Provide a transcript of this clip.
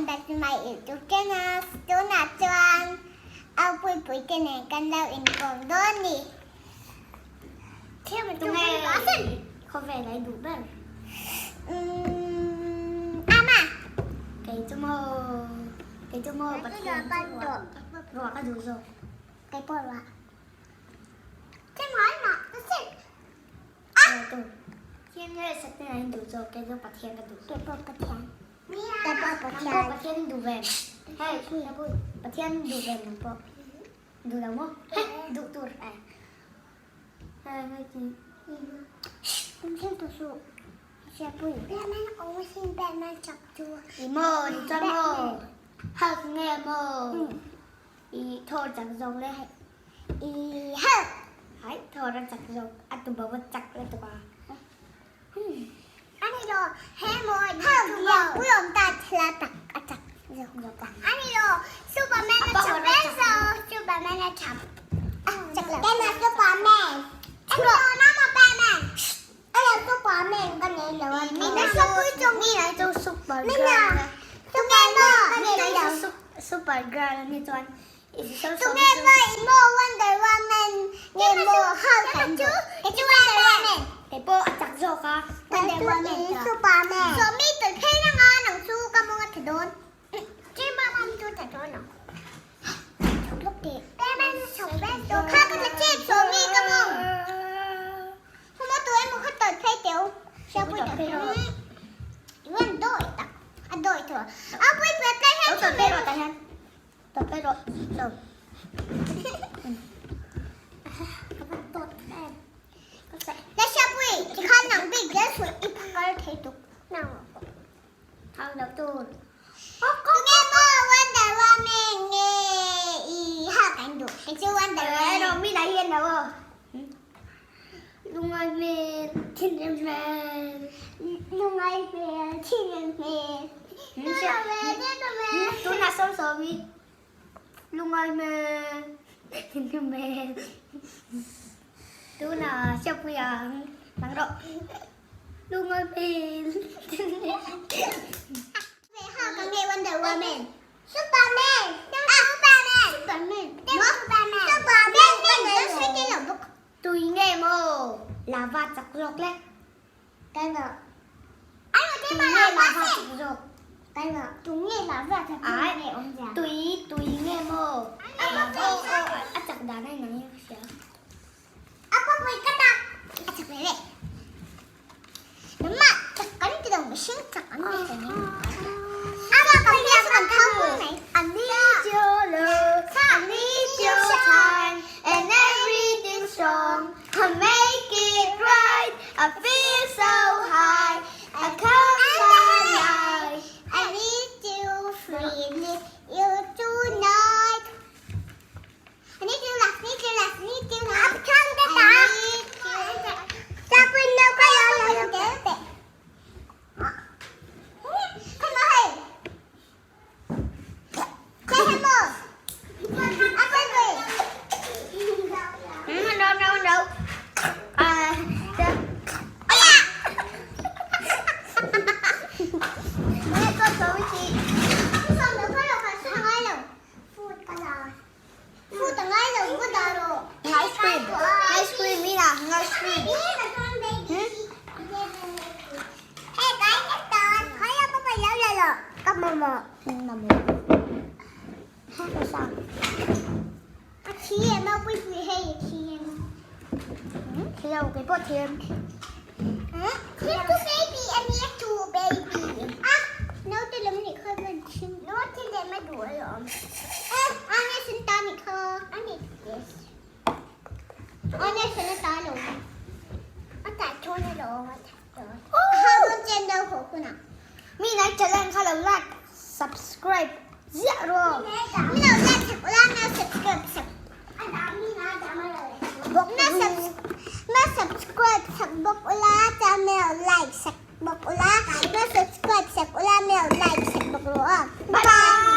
Welcome back to my YouTube channel. Tunah chuan au pui pui te nen kan lo inkawm dawn ni. Tunge khawvel ai duh ber? Umm ama. Kei chu maw kei chu maw Pathian chu ruah ruah ka duh zawk. Kei pawh ruah. I thaw chak zawk le hei. I hal. Hai thaw ra chak zawk a tu bo chak le tu ba. Ani lo he mo hal dia pulom ta thla tak a chak zawk zawk a. Ani lo Superman a chak ve so Superman a chak. A chak lo. Kena Superman. Ani lo na mo Batman. Ani Superman ka nei lo a. Mina Mina chu super girl. Superman ka nei lo. Super girl ani chuan Tunge mo i mo Wonder Woman nge mo Hulk kan duh? Kei chu Wonder Woman. Kei pawh a chak zawk a. Wonder Woman chu Superman. Sawmi tawlh phei reng a nang chu ka mawng a tha dawn. Tlem a mawng chu tha dawn lo. Chhuk lawk teh. Batman chu chhuk ber tawh. Kha ka tla chep Sawmi ka mawng. Huma tu emaw kha tawlh phei teh u. Siapui tawlh phei rawh. I wan dawi tak. A dawi tawh. A pui pui a tlai hian Tawlh phei rawh tah hian. Tawlh phei rawh. Lo. Ka va tawt em. La Siapui tikhan nang bik zel suh i phakar thei tuk. Nang Thang lo tur. Tunge maw Wonder Woman nge i ha kan duh. Kei chu Wonder Woman. Ro mi lai hian lo aw. Lungai hmel, thinrim hmel. Lungai hmel, thinrim hmel. Tunah sawm sawmi. Lungai hmel, thinrim hmel. Tunah siapui ang nang rawh. Lungai hmel, thinrim hmel. Ha ka nge Wonder Woman. Superman. Superman. Superman. Superman. Superman. Tui nge maw lava chak zawk le. Tui nge lava chak zawk. Tui tui nge maw lava a chak dan a inang in ka hria. I need your love, I need your time and everything strong. I make it right, I feel so high, I come alive. I need you freely, you tonight. I need you last, need you last, need you last. I need you. Đâu đâu đâu. À, ice cream, ice cream Mina, ice cream. Thiam cái bột thiam. Mina challenge kha lo like, subscribe ziah rawh. Subscribe sak bawk ula chuan min lo like sak bawk ula, subscribe sak ula min lo like sak bawk rawh. Bye bye.